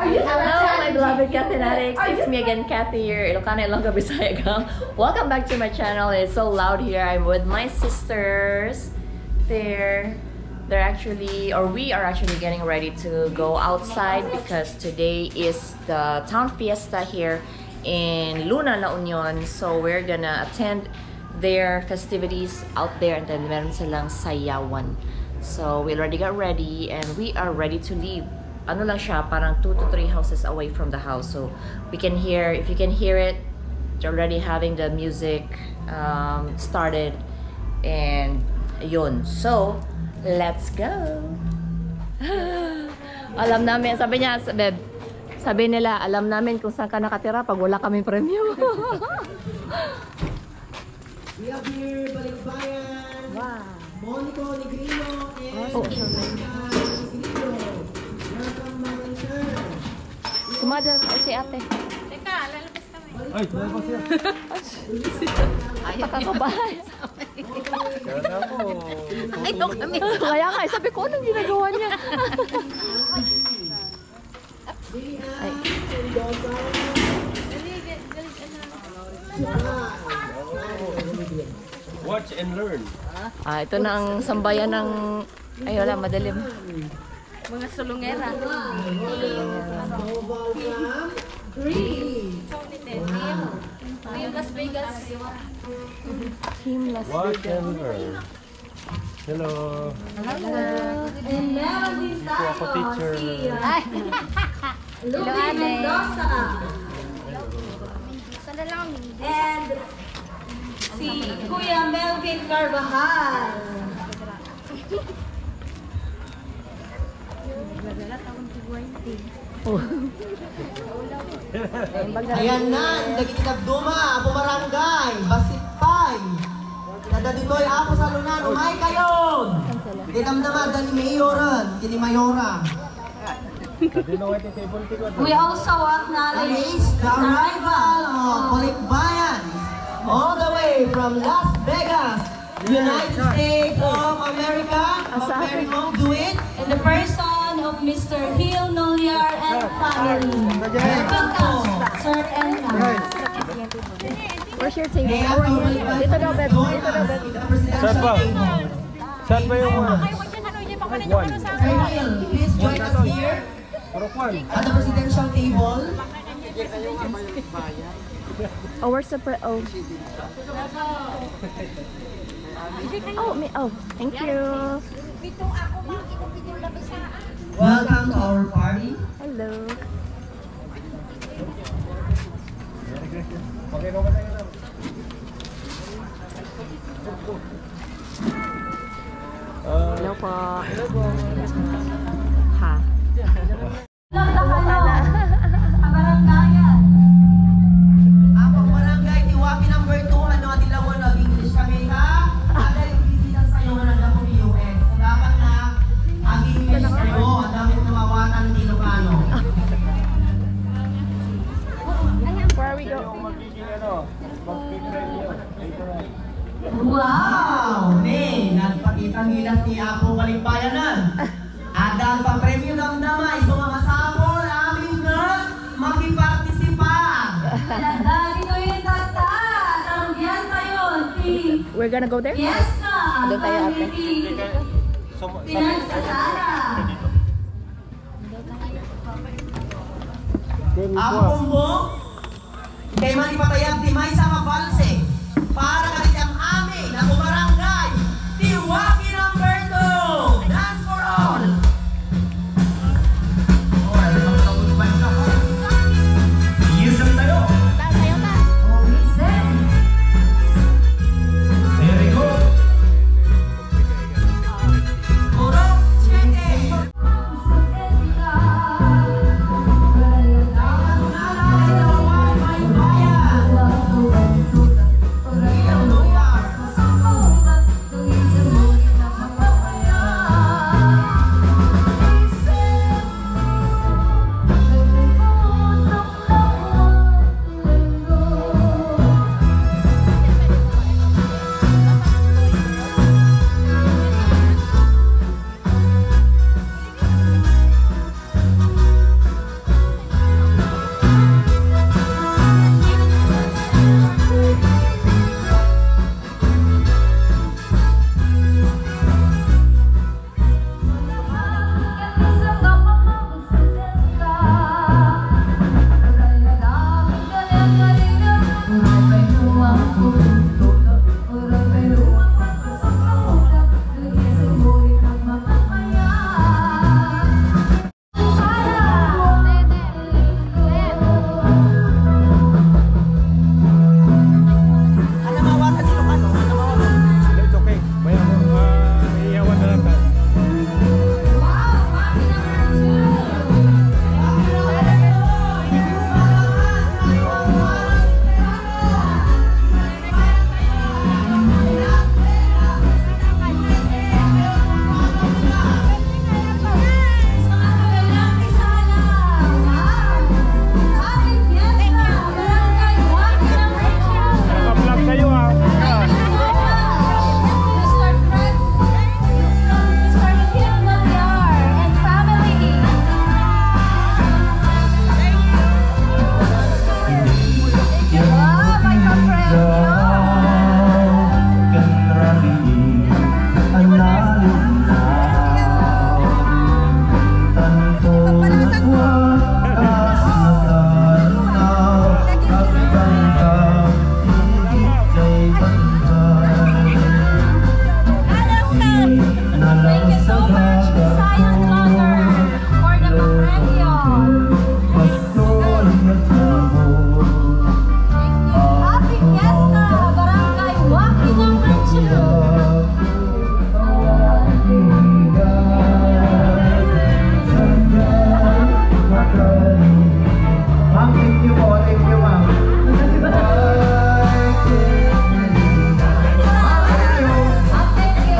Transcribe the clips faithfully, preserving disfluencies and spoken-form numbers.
Hello, my beloved Catinatics. It's me again, Cathy, your Ilocana Ilonggo Bisaya gal. Welcome back to my channel. It's so loud here. I'm with my sisters. They're they're actually, or we are actually getting ready to go outside because today is the town fiesta here in Luna, La Union. So we're gonna attend their festivities out there, and then meron silang sayawan. So we already got ready and we are ready to leave. Ano lang siya, parang two to three houses away from the house. So we can hear, if you can hear it, they're already having the music um, started. And yun. So, let's go! Alam namin, sabi niya, sa- babe, sabi nila, alam namin kung saan ka nakatira pag wala kami premyo. We have here Balikbayan, Wow. Monico Negrino, and Oh. Jessica Negrino. Welcome, Ma'am and Sir. Si mother, eh, si ate. Teka, lalabas kami. Ay, tumabas siya. Pakakabahan. Kaya na ako. Ay, doon kami. Kaya nga, sabi ko, anong ginagawa niya? Ay. Watch and learn. Ah, ito na ang sambayan ng, ay, wala, madilim. Mga sulungera. Team Las Vegas. Team Las Watch Vegas. And learn. Hello. Hello. And meron din Ito ako, tayo teacher. Si, uh, Ay. Lupe Hello, Ate. Mendoza. Saan na lang ang English? And si Kuya Melvin Carvajal. Oh. Ayan na, dagiti dadduma, Apo Barangay, Bassit Pay. Kada ditoy, Apo Salunan, umay kayon. Di damdama, dani mayoran, dini mayora. We also acknowledge Amaze the arrival of Balikbayan all the way from Las Vegas, United States of America. Asa? Very well, do it. In the person of Mister Hill Noliar and family. Welcome, sir and ma'am. Where's your table? Over here. Dito daw, babe. Dito daw, babe. Saan ba? Saan ba yung, uh, one? Sir Hill, please join us here. Puro kwan. At the presidential table. Oh, where's the pre-, oh. Oh, me, oh, thank you. Welcome to our party. Hello. Hello po. Ha. Hello po, Carla. Kabarangayan. Ang pagbarangay ni Wapi number two, ano, adi lawen, ag-English kami, ha? Ada yung bisita sa'yo na nagdapo U S. So, dapat na ag-English kayo. Ang dami na mawatan ng Ilocano. Where are we going? Wow! May nagpakita ngilas ni Apo Balikbayan na. Adda papremyo damdama, isu nga masapul amin nga makipartisipar. Dagitoy tatta, tarugian tayo ti We're gonna go there? Fiesta, Doon tayo, ate. Pinagsasala. Apo Bombo, Kay man ipatayab ti maysa nga valse para kadagiti am-amin a barangay, ti Wapi number two. Dance for all. Yes, ang tayo. Tayo, tayo, tayo. Very good. Thank you so much, Visayan Vlogger, for the papremyo. Thank you. Happy Fiesta, Barangay Wacky number two. Ma'am, thank you po. Thank you, ma'am. Ma'am, thank you.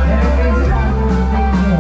Merry Christmas. Thank you.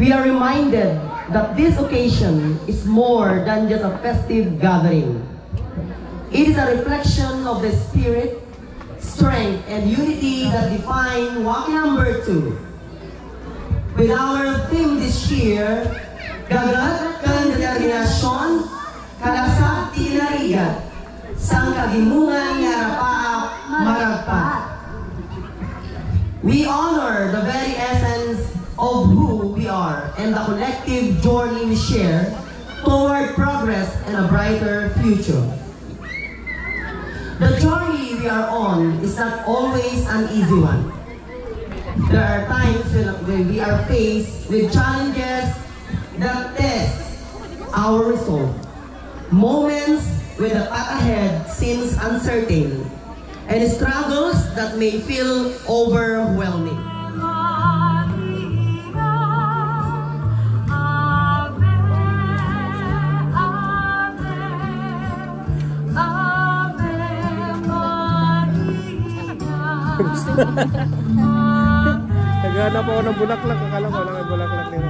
We are reminded that this occasion is more than just a festive gathering. It is a reflection of the spirit, strength, and unity that define Wakinamber two. With our theme this year, Gagat ken Determinacion, Kalasag ti Inarigat, Sangkagimongan nga Arapaap, Maragpat. We honor the very essence of who we are and the collective journey we share toward progress and a brighter future. The journey we are on is not always an easy one. There are times when, when we are faced with challenges that test our resolve, moments when the path ahead seems uncertain, and struggles that may feel overwhelming. Naghanap ako ng bulaklak. Akala ko wala kang bulaklak nila.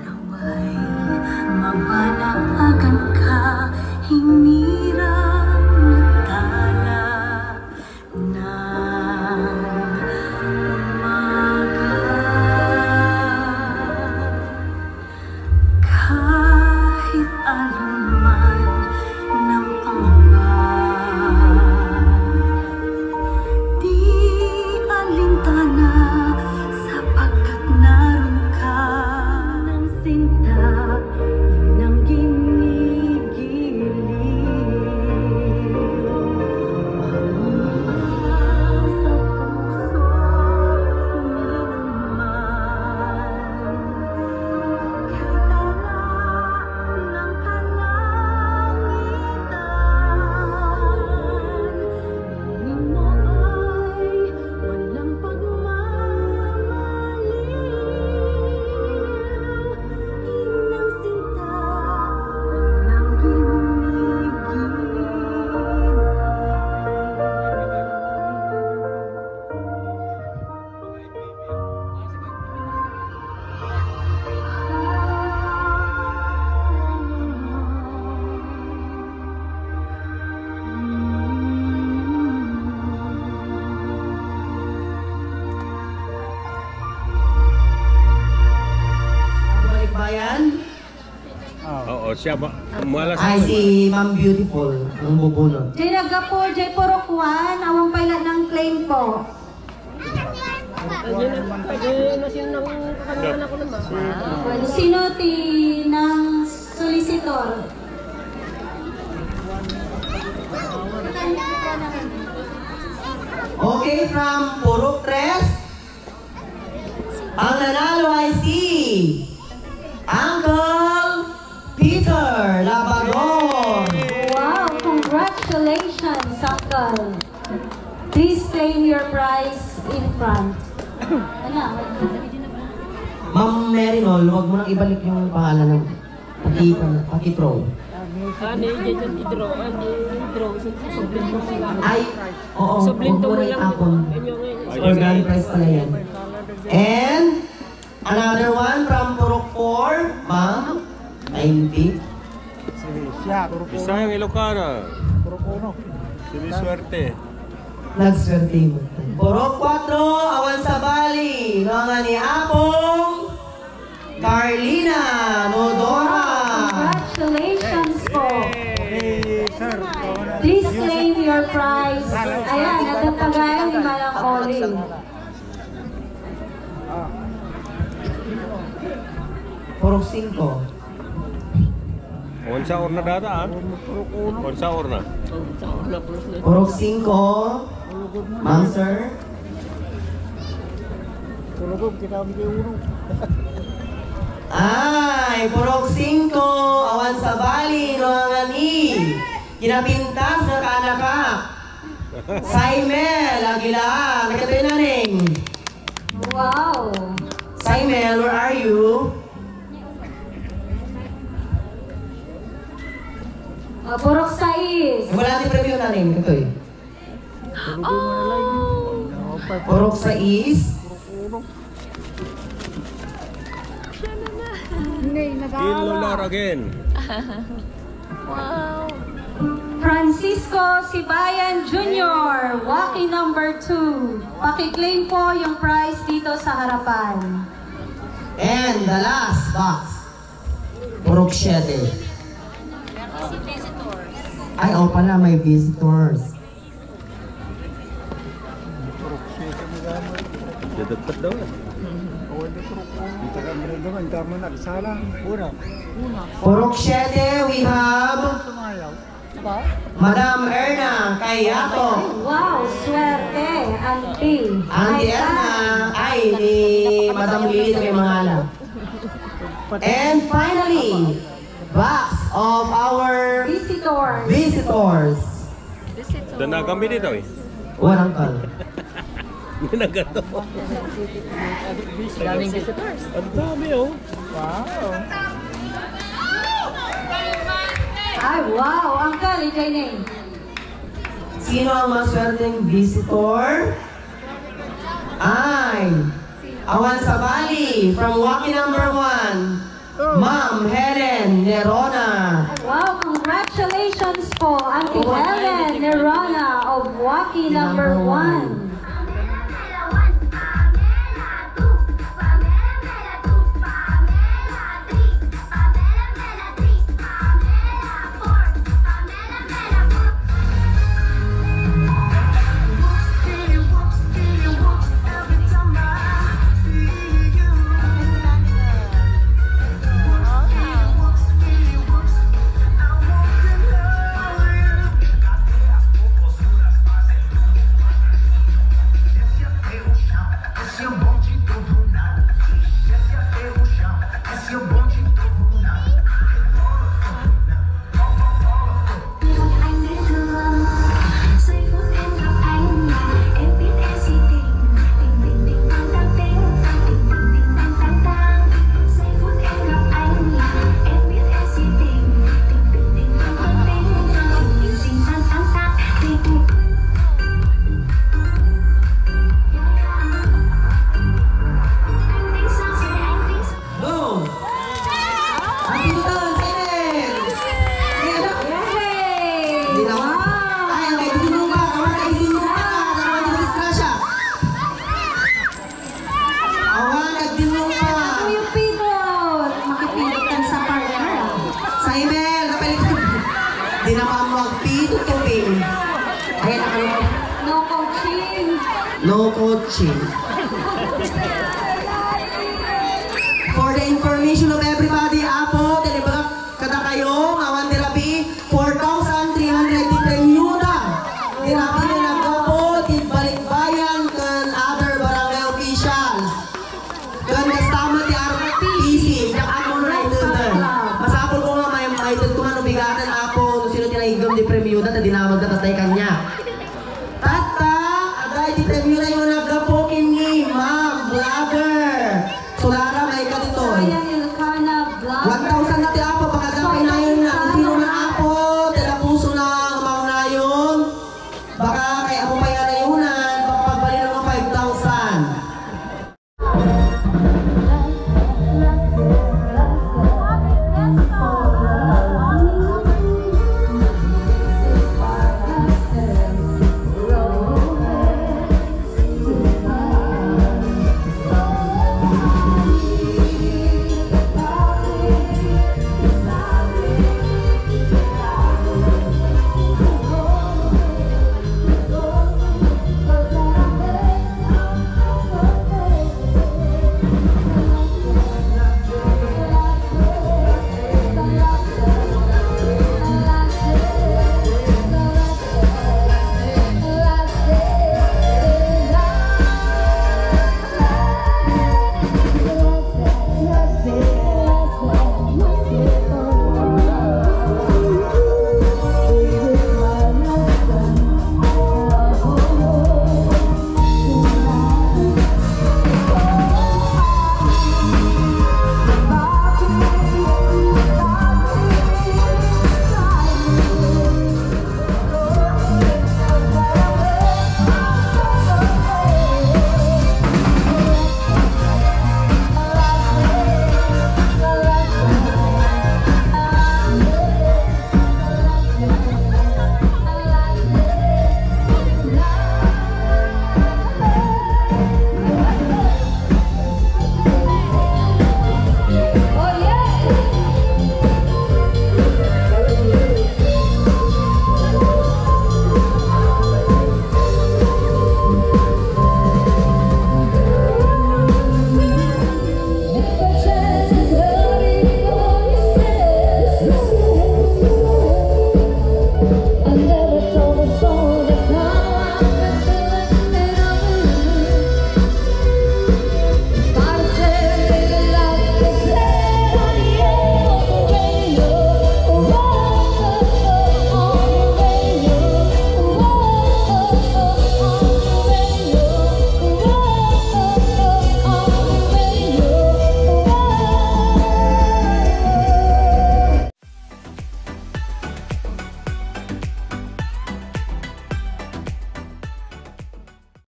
Naway mabanagan ka, hinirang natala ng umaga. Kahit anuman ng pangamba, di alintana sapagkat naroon ka. Ng sinta, inang ginigiliw. Sa puso, minuman. Kay tala ng kalangitan, ining mo ay walang pagmamaliw. Inang sinta, inang ginigiliw. Balikbayan? Oo, siya ba? Mualas Ay, si Ma'am Beautiful ang bubunot. Jay naggapu, Jay Purukwan, awan pay la ng claim po. Sino ti nang solicitor? Okay, from Purok Tres, ang nanalo ay si Uncle Peter Labador. Wow, congratulations, Uncle. Please claim your prize in front. Ano? Ma'am Merinol, wag mo nang ibalik yung pangalan ng paki-, paki-throw. Ah, ni Jason Tidro, ah, ni Tidro, sublime mo sila. Ay, oo, sublime mo lang. Huwag mo na itapon. For grand prize pala yan. And another one from Purok four, Ma'am Kainti. Siya, Purok Bisayang Ilocana. Purok uno. Siniswerte. Nagswerte mo. Purok kwatro, awan sabali, no, nga ni Apong Carlina Nodora. Congratulations po. Hey, sir. Please claim your prize. Ayan, at ang pagayang ni Manang Oli. Purok singko. Onsa orna data, ah? Onsa orna. Purok singko. Ma'am, sir. Ay, Purok singko, awan sabali, no, nga ni kinapintas nga kaanaka. Saimel Aguilar, nagkatayo na ning. Wow! Saimel, where are you? Ah, Purok sais. Wala ti premyo na rin. Ito eh. Oh! Purok sais. Siya na na. Hindi, Kill nag-aaway. Lola again. Wow. Francisco Sibayan Junior, lucky number two. Pakiklaim po yung prize dito sa harapan. And the last box. Purok siyete. Ay, oh pala, may visitors. Dadagdag daw eh. Ang taga Brenda man, tama na, isa lang. Una. Purok siyete, we have Sumayaw. Madam Erna Cayato. Wow, swerte, Auntie. Auntie Erna, ay, ni Madam Lily na may mga alam. And finally, box of our Visitors. Visitors. Danagan mi dito eh. Walang call. Ginagato. Daming visitors. Ang dami oh. Wow. Ay, wow. Uncle, ijay name. Sino ang maswerteng visitor? Ay, awan sabali from lucky number one, Ma'am Helen Nerona. Wow, congratulations po, Auntie Helen Nerona of lucky number one. Go! Ang pito, Simon! Yay! Hindi naman. Ay, ang kaibigan mo ba? Ang kaibigan mo ba? Ang kaibigan mo ba? Awan, nagdinong pa. Ano yung pindot? Makipindot ka sa partner, ah. Sa email, kapalit. Di na pa mo magpindot, tubig. Ayan, ano? No coaching. No coaching. For the information of everybody, Apo, tinibagak kadakayo, nga awan ti rabii, four thousand three hundred ti premioda. Ti rabii nga naggapu ti balikbayan ken other barangay officials. Ken kasta met ti R P C, diak ammo no naiteden. Masapul ko nga may, maitedko nga no bigaten, Apo, no sino ti naigem ti premioda, ta dinamagda tatay kaniak. Tatta, adda iti premioda,